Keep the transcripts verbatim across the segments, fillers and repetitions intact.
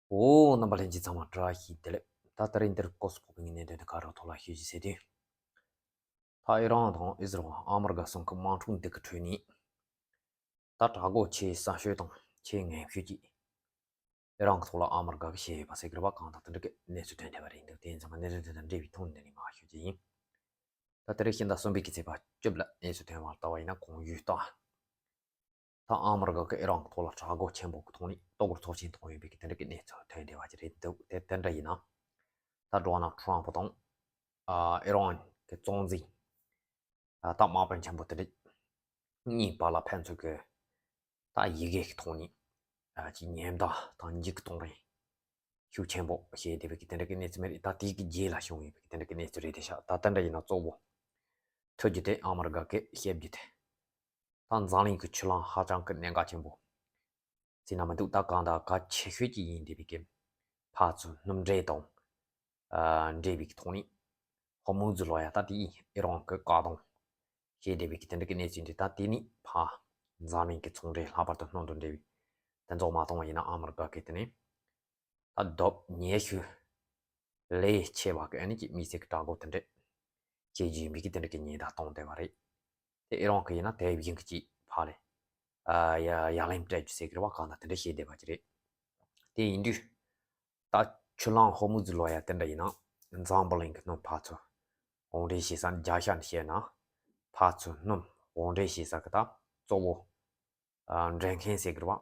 འོ། རྣམ་པ་ལྷན་རྒྱས་ཚང་མ་བཀྲ་ཤིས་བདེ་ལེགས། ད་ད་རིང་འདིར་སྐོར་སུ་ཕོག་པའི་གནད་དོན་དེ་ག་རེ་ཐོག་ལ་ཞུ་རྒྱུ་ཟེར་དུས། ད་ཨི་རན་དང་ཨི་ཟི་རལ་ཨ་མི་རི་ཀ་གསུམ་གི་དམག་འཁྲུག་འདི་གི་ཁྲོད་ནས། ད་དྲག་རྒོལ་ཆེས་སྲ་ཤོས་དང་ཆེས་ངན་ཤོས་ཀྱི་ཨི་རན་གི་ཐོག་ལ་ཨ་མི་རི་ཀ་གིས་བྱས་ཡོད་པ་ཟེར་གི་རེད་པ། གང་དང་དེ་འདྲ་གི་གནས་ཚུལ་ཐོན་བསྡད་པ་རེད་འདུག་དེ་ཡིན་ཙང་གནད་དོན་དེ་དང་འབྲེལ་བའི་ཐོག་ནས་འདི་ནས་མར་ཞུ་རྒྱུ་ཡིན། ད་དེ་རིང་ཕྱི་ཟླ་གསུམ་པའི་གི་ཚེས་པ་བཅུ་ལ་གནས་ཚུལ་ཐོན་པ་ལྟ་བ་ཡིན་ན། གོང་ཞུས་ལྟར། ད་ཨ་མི་རི་ཀ་གིས་ཨི་རན་གི་ཐོག་ལ་དྲག་རྒོལ་ཆེན་པོ་གི་ཐོག་ནས་ལྟོ་གོས་ཚབས་ཆེན་བཏང་ཡོད་པའི་གི་དེ་འདྲ་གི་གནས་ཚུལ་ཐོན་བསྡད་པ་ཅིག་རེད་འདུག་དེ་དེ་འདྲ་ཡིན་ན། ད་ཌོ་ནལ་ཊམ་པ་དང་། ཨ་ཨི་རན་གི་གཙོ་འཛིན། ཨ་ད་དམག་དཔོན་ཆེན་པོ་དེ་འདྲ་གཉིས་བར་ལ་ཕན་ཚུན་གི་ད་ཡི་གེ་གི་ཐོག་ནས་ཨ་ཅིག་ཉེན་བརྡ་དང་འཇིགས་གཏོང་རེས་ཤུགས་ཆེན་པོ་བྱས་བསྡད་པའི་གི་དེ་འདྲ་གི་གནས་ཚུལ་མེད་རེད། ད་དེའི་གི་རྗེས་ལ་བྱུང་ཡོད་པའི་གི་དེ་འདྲ་གི་གནས་ཚུལ་རེད་དེ་ཤག་ད་དེ་འདྲ་ཡིན་ན་གཙོ་བོ་ཐུག་རྒྱུ་དེ་ཨ་མི་རི་ཀ་གིས་བཤད་རྒྱུ་དེ། ད་འཛམ་གླིང་གི་ཆུ་ལམ་ཧ་ཅང་གི་གནད་འགག་ཆེན་པོ་ཟེར་ན་མི་འདུག་ད་གང་ལྟར་གལ་ཆེ་ཤོས་ཅིག་ཡིན་བསྡད་པའི་གི་ཕར་ཚུར་སྣུམ་འདྲེན་དང་ཨ་འབྲེལ་བའི་གི་ཐོག་ནས་ཧོར་མུ་ཛི་ལོགས་ཡ་ད་དེ་ཨི་རན་གི་བཀག་སྡོམ་བྱས་བསྡད་པའི་གི་དེ་འདྲ་གི་གནས་ཚུལ་འདི། ད་དེ་ནས་ཕར་འཛམ་གླིང་གི་ཚོང་འབྲེལ་ལྷག་པར་དུ་སྣུམ་དང་འབྲེལ་བའི་དེ་ཚོ་མ་གཏོང་བ་ཡིན་ན། ཨ་མི་རི་ཀ་གིས་དེ་ནས་ད་རྡོབ་ཉེ་ཤོས་ལས་ཆེ་བ་གི་ཨ་ནི་ཀྱི་དམིགས་བསལ་གྱི་དྲག་རྒོལ་དེ་འདྲ་བྱེད་རྒྱུ་ཡིན་པའི་གི་དེ་འདྲ་གི་ཉེན་བརྡ་བཏང་བསྡད་པ་རེད། དེ་ཨི་རན་གིས་ཡིན་ན་དེ་བཞིན་གྱི་ཅིག་ཕར་ལ་ཨ་ཡ་ཡ་ལན་སྤྲད་རྒྱུ་ཟེར་གི་རེད་པ། གང་ལྟར་དེ་འདྲ་བྱས་བསྡད་པ་ཅིག་རེད། དེ་ཡིན་དུས། ད་ཆུ་ལམ་ཧོར་མུ་ཛི་ལོགས་ཡ་དེ་འདྲ་ཡིན་ན། འཛམ་བུ་གླིང་གི་སྣུམ་ཕར་ཚུར་དབོར་འདྲེན་བྱེད་ས། རྒྱལ་ཤ་ནས་བཤད་ན་ཕར་ཚུར་སྣུམ་དབོར་འདྲེན་བྱེད་ས་གི་ད་གཙོ་བོ་ཨ་འདྲེན་མཁན་ཟེར་གི་རེད་པ།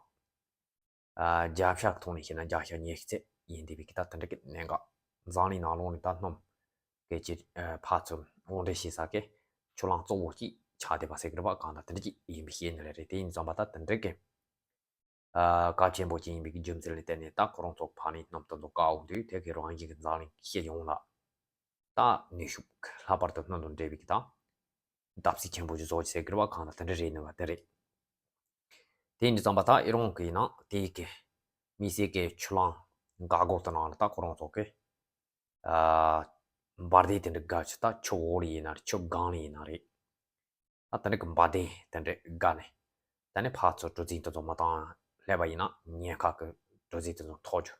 ཨ་རྒྱལ་ཤ་གི་ཐོག་ནས་བཤད་ན་རྒྱལ་ཤ་ཉེ་ཤོས་ཡིན་བསྡད་པའི་གི་ད་དེ་འདྲ་གི་གནད་འགག་འཛམ་གླིང་ནང་ལོགས་ནས་ད་སྣུམ་གི་ཅིག་ཨ་ཕར་ཚུར་དབོར་འདྲེན་བྱེད་ས་གི་ཆུ་ལམ་གཙོ་བོ་ཅིག་ཆགས་བསྡད་པ་ཟེར་གི་རེད་པ། གང་ལྟར་དེ་འདྲ་ཅིག་ཡིན་པའི་ཤེས་ནི་རེད། དེ་ཡིན་ཙང་པ་ད་དེ་འདྲ་གི་ཨ་གལ་ཆེན་པོ་ཅིག་ཡིན་པའི་གི་རྒྱུ་མཚན་ལ་བརྟེན་ནས། ད་ཁོ་རང་ཚོ་ཕར་ནས་སྣུམ་དེ་ཚོ་བཀག་འོང་དུས། དེ་གི་རང་བཞིན་གྱི་འཛམ་གླིང་སྤྱི་ཡོངས་ལ་ད་ནུས་ཤུགས། ལྷག་པར་དུ་སྣུམ་དང་འབྲེལ་བའི་གི་ད་བརྡབ་གསིག་ཆེན་པོ་ཅིག་བཟོ་རྒྱུ་ཟེར་གི་རེད་པ། གང་ལྟར་དེ་འདྲ་རེད་ནི་བ་དེ་རེད། དེ་ཡིན་དུས་ཙམ་པ་ད་ཨི་རན་གི་ཡིན་ན་དེའི་གི་དམིགས་བསལ་གི་ཆུ་ལམ་འགག་སྒོ་དེ་ནང་ལ་ད་ཁོ་རང་ཚོ་གི་ཨ་འབར་མདེལ་དེ་འདྲ་བརྒལ་རྒྱུ། ད་ཆུ་འོག་ལ་ཡིན་ན་རེད། ཆུ་སྒང་ལ་ཡིན་ན་རེད། ད་དེ་འདྲ་གི་འབར་མདེལ་དེ་འདྲ་བརྒལ་ནས། ད་ནི་ཕར་ཚུར་གྲུ་གཟིངས་དེ་ཚོ་མ་བཏང་སླེབས་པ་ཡིན་ན། ཉེན་ཁ་གི་གྲུ་གཟིངས་དེ་ཚོ་འཐོར་རྒྱུ།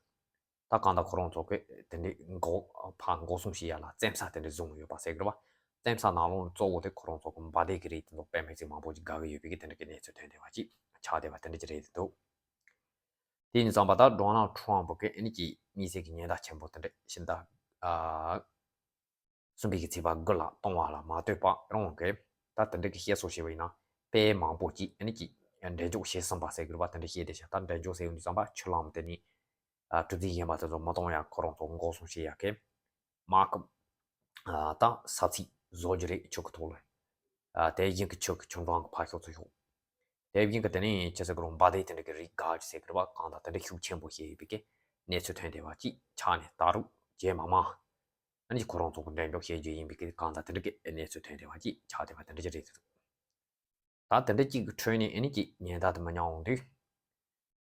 ད་གང་ལྟར་ཁོ་རང་ཚོ་གི་དེ་འདྲའི་འགོག་ཕར་འགོག་སྲུང་བྱེད་ཡ་ལ་བཙན་ས་དེ་འདྲ་བཟུང་ཡོད་པ་ཟེར་གི་རེད་པ། བཙན་ས་ནང་ལོགས་གཙོ་བོ་དེ་ཁོ་རང་ཚོ་གི་འབར་མདེལ་གི་རིགས་དེ་ཚོ་དཔེ་མི་སྲིད་མང་པོ་ཅིག་བརྒལ་གི་ཡོད་པའི་གི་དེ་འདྲ་གི་གནས་ཚུལ་ཐོན་བསྡད་པ་ཅིག་ཆགས་བསྡད་པ་དེ་འདྲ་ཅིག་རེད་འདུག་དེ་ཡིན་ཙང་པ་ད་ཌོ་ནལ་ཊམ་པ་གིས་ཨ་ནི་ཀྱི་དམིགས་བསལ་གྱི་ཉེན་བརྡ་ཆེན་པོ་དེ་འདྲ་ཕྱི་ཟླ་ཨ་གསུམ་པའི་གི་ཚེས་པ་དགུ་ལ་གཏོང་བ་ལ་མ་ལྟོས་པ། ཨི་རན་གྱིས་ད་དེ་འདྲ་གི་བཤད་སྲོལ་བྱས་པ་ཡིན་ན། དཔེ་མང་པོ་ཅིག་ཨ་ནི་ཀྱི་འགྲེམས་འཇོག་བྱས་ཟིན་པ་ཟེར་གི་རེད་པ། དེ་འདྲ་བཤད་བསྡད་ཤག་ད་འགྲེམས་འཇོག་ཟེར་ཡོང་དུས་ཙམ་པ་ཆུ་ལམ་དེ་ནས་ཨ་གྲུ་གཟིངས་གཞན་པ་དེ་ཚོ་མ་གཏོང་ཡ། ཁོ་རང་ཚོ་འགོག་སྲུང་བྱེད་ཡ་གི་དམག་གི་ཨ་ད་ས་ཚིགས་བཟོ་རྒྱུ་རེད། ཆུ་གི་ཐོག་ལ། ཨ་དེ་བཞིན་གྱི་ཆུ་གི་ཆུ་འགྲམ་གྱི་ཕར་ཕྱོགས་ཚུར་ཕྱོགས། དེ་བཞིན་གྱི་དེ་ནས་ཆུ་ཟེར་གི་རུང་འབར་མདེལ་དེ་འདྲ་གི་རིགས་བརྒལ་རྒྱུ་ཟེར་གི་རེད་པ། གང་ལྟར་དེ་འདྲ་ཤུགས་ཆེན་པོ་བྱས་ཡོད་པའི་གི་གནས་ཚུལ་ཐོན་བསྡད་པ་ཅིག་ཆགས་ནས། ད་རུང་རྗེས་མ་མ་ཨ་ནི་ཁོ་རང་ཚོ་གི་འགྲེམས་འཇོག་བྱེད་རྒྱུ་ཡིན་པའི་གི་གང་ལྟར་དེ་འདྲ་གི་གནས་ཚུལ་ཐོན་བསྡད་པ་ཅིག་ཆགས་བསྡད་པ་དེ་འདྲ་ཅིག་རེད་འདུག་ད་དེ་འདྲ་ཅིག་གི་ཁྲོད་ནས་ཨ་ནི་ཅིག་ཉེན་བརྡ་དེ་མི་ཉན་འོང་དུས།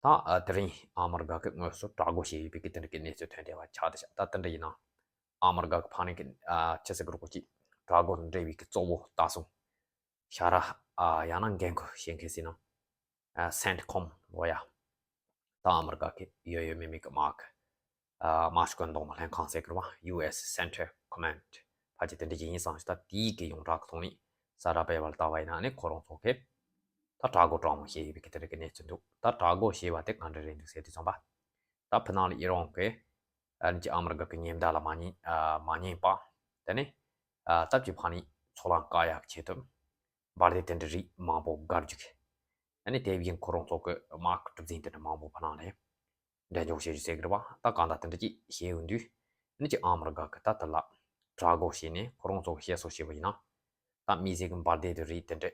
ད་ཨ་དེ་རིང་ཨ་མི་རི་ཀ་གིས་དངོས་སུ་དྲག་རྒོལ་བྱས་ཡོད་པའི་གི་དེ་འདྲ་གི་གནས་ཚུལ་ཐོན་བསྡད་པ་ཆགས་བསྡད་ཤག་ད་དེ་འདྲ་ཡིན་ན། ཨ་མི་རི་ཀ་གི་ཕར་ནས་གི་ཨ་ཆུ་ཟེར་གི་རུང་ཅིག་དྲག་རྒོལ་དང་འབྲེལ་བའི་གི་གཙོ་བོ་ལྟ་སྲུང་བྱ་ར་ཨ་ཡང་ན་འགན་ཁུར་བཞེས་མཁན་ཟེར་ན། ཨ་སེན་ཁོམ་ལོ་ཡ། ད་ཨ་མི་རི་ཀ་གི་ཡོད་ཡོད་མེད་མེད་གི་དམག་གི་ཨ་དམག་སྤྱི་བཀོད་འདོམས་ལྷན་ཁང་ཟེར་གི་རེད་པ། ཡུ་ཨེས་Center Command། ཕལ་ཆེར་དེ་འདྲ་ཅིག་ཡིན་བསམ་ཞིག་ད་དེའི་གི་ཡོངས་གྲགས་ཀྱི་ཐོག་ནས་གསལ་བསྒྲགས་སྤེལ་བ་ལ་ལྟ་བ་ཡིན་ན་ནི། ཁོ་རང་ཚོ་གིས་ད་དྲག་རྒོལ་དྲག་མོ་བྱས་ཡོད་པའི་གི་དེ་འདྲ་གི་གནས་ཚུལ་འདུག་ད་དྲག་རྒོལ་བྱས་པ་དེ་ག་འདྲ་རེད་འདུག་ཟེར་དུས་ཙམ་པ། ད་ཕི་ནང་ལ་ཨི་རན་གྱིས་ཨ་ནི་ཅིག་ཨ་མི་རི་ཀ་གི་ཉེན་བརྡ་ལ་མ་ཉན་ཨ་མ་ཉན་པ། དེ་ནས་ཨ་སྟབས་ཀྱིས་ཕར་ནས་ཚོང་ལམ་བཀག་ཡག་ཆེད་དུ་འབར་མདེལ་དེ་འདྲ་རིགས་མང་པོ་བརྒལ་རྒྱུ་གི། ཨ་ནི་དེ་བཞིན་ཁོ་རང་ཚོ་གི་དམག་གི་གྲུ་གཟིངས་དེ་འདྲ་མང་པོ་ཕི་ནང་ལ་འགྲེམས་འཇོག་བྱེད་རྒྱུ་ཟེར་གི་རེད་པ། ད་གང་ལྟར་དེ་འདྲ་ཅིག་བྱས་ཡོང་དུས། ཨ་ནི་ཅིག་ཨ་མི་རི་ཀ་གིས་ད་དེ་ལ་དྲག་རྒོལ་བྱས་ནས་ཁོ་རང་ཚོ་གིས་བཤད་སྲོལ་བྱས་པ་ཡིན་ན། ད་དམིགས་བསལ་གྱི་འབར་མདེལ་དེ་རིགས་དེ་འདྲ་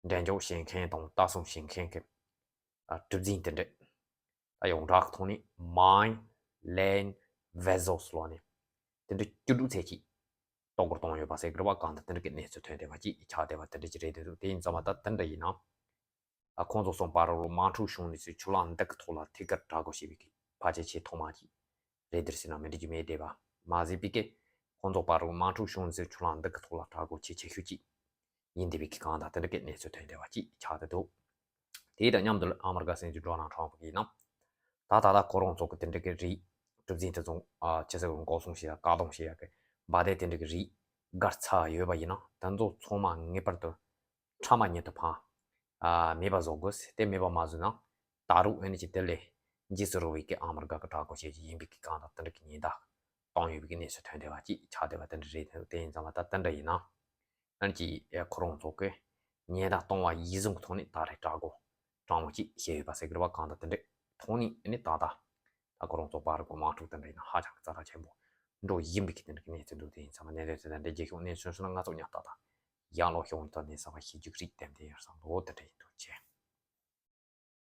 འགྲེམས་འཇོག་བྱེད་མཁན་དང་ལྟ་སྲུང་བྱེད་མཁན་གྱི་ཨ་གྲུ་གཟིངས་དེ་འདྲ། ད་ཡོངས་གྲགས་ཀྱི་ཐོག་ནས་Mine Land Vessels ལབ་ནས་དེ་འདྲ་བཅུ་དྲུག་ཙམ་ཅིག་གཏོར་རྒོལ་བཏང་ཡོད་པ་ཟེར་གི་རེད་པ། གང་ལྟར་དེ་འདྲ་གི་གནས་ཚུལ་ཐོན་བསྡད་པ་ཅིག་ཆགས་བསྡད་པ་དེ་འདྲ་ཅིག་རེད་འདུག་དེ་ཡིན་ཙང་མ་ད་དེ་འདྲ་ཡིན་ན། ཨ་ཁོང་ཚོ་གསུམ་བར་ལ་དམག་འཁྲུག་བྱུང་ནས་ཚུར་ཆུ་ལམ་འདི་གི་ཐོག་ལ་ཐད་ཀར་དྲག་རྒོལ་བྱས་པའི་གི་ཕལ་ཆེར་ཆེས་ཐོག་མ་ཅིག་རེད་འདིར་ཟེར་ན་མི་འགྲིག་རྒྱུ་མེད་བསྡད་པ་མ་ཟད་པའི་གི། ཁོང་ཚོ་བར་ལ་དམག་འཁྲུག་བྱུང་ནས་ཚུར་ཆུ་ལམ་འདི་གི་ཐོག་ལ་དྲག་རྒོལ་ཆེས་ཆེ་ཤོས་ཅིག་ཡིན་བསྡད་པའི་གི་གང་ལྟར་དེ་འདྲ་གི་གནས་ཚུལ་ཐོན་བསྡད་པ་ཅིག་ཆགས་བསྡད་འདུག་དེ་དང་མཉམ་དུ་ཨ་མི་རི་ཀ་སྲིད་འཛིན་ཌོ་ནལ་ཊམ་པ་གིས་ཡིན་ན། ད་ ད་ད་ལྟ་ཁོ་རང་ཚོ་གི་དེ་འདྲ་གི་རིགས་གྲུབ་འཛིན་དེ་ཚོ་ཨ་ཆི་ཟེར་འགོག་སྲུང་བྱེད་ཡ་བཀག་སྡོམ་བྱེད་ཡ་གི་འབའ་སྡེ་དེ་འདྲ་གི་རིགས་སྒར་ཚ་ཡོད་པ་ཡིན་ན་དེ་ཚོ་ཚང་མ་ངེས་པར་དུ་ཕྲ་མ་ཉིད་དུ་ཕང་ཨ་མེད་པ་བཟོ་དགོས། དེ་མེད་པ་མ་བཟོས་ན་ད་རུང་ཨ་ནི་ཅི་དེ་ལས་འཇིགས་སུ་རུང་བའི་གི་ཨ་མར་དགའ་གི་དྲག་པོ་བྱེད་ཀྱི་ཡིན་པའི་གི་གང་དང་དེ་འདྲ་གི་ཉེན་བརྡ་བཏང་ཡོད་པའི་གི་གནས་ཚུལ་ཐོན་བསྡད་པ་ཅིག་ཆགས་བསྡད་པ་དེ་འདྲ་རེད། དེ་ཡིན་ཙང་མ་ད་དེ་འདྲ་ཡིན་ན། ཨ་ནི་ཅི་ཁོ་རང་ཚོ་གི་ཉེན་བརྡ་གཏོང་བ་ཡིད་བཟུང་གི་ཐོག་ནས་ད་རེས་དྲག་པོ་དྲང་མོ་ཅིག་བཤད་ཡོད་པ་ཟེར་གི་རེད་བ། གང་ལྟར་དེ་འདྲས་ཐོག་ནས་ཨ་ནི་ད་ལྟ་ད་ཁོ་རང་ཚོ་བར་གོ་དམག་འཁྲུག་དེ་འདྲ་ཡིན་ན་ཧ་ཅང་གི་རྩ་ཁྲ་ཆེན་པོ་འགྲོ་བཞིན་པའི་གི་དེ་འདྲ་གི་གནས་ཚུལ་འདུག་དེ་ཡིན་ཙང་མ་གནས་ཚུལ་དེ་འདྲ་རྒྱལ་ཁྱོན་གནས་ཚུལ་སོང་ན་ང་ཚོ་ཉག་ཏག་ཏག་ཡང་ལོ་ཤོང་ད་གནས་ས་བ་ཤེས་རྒྱུག་རིགས་ལྡན་དེ་ཡར་སང་ལོ་དེ་འདྲ་ཡིན་འདུག་ཅེས།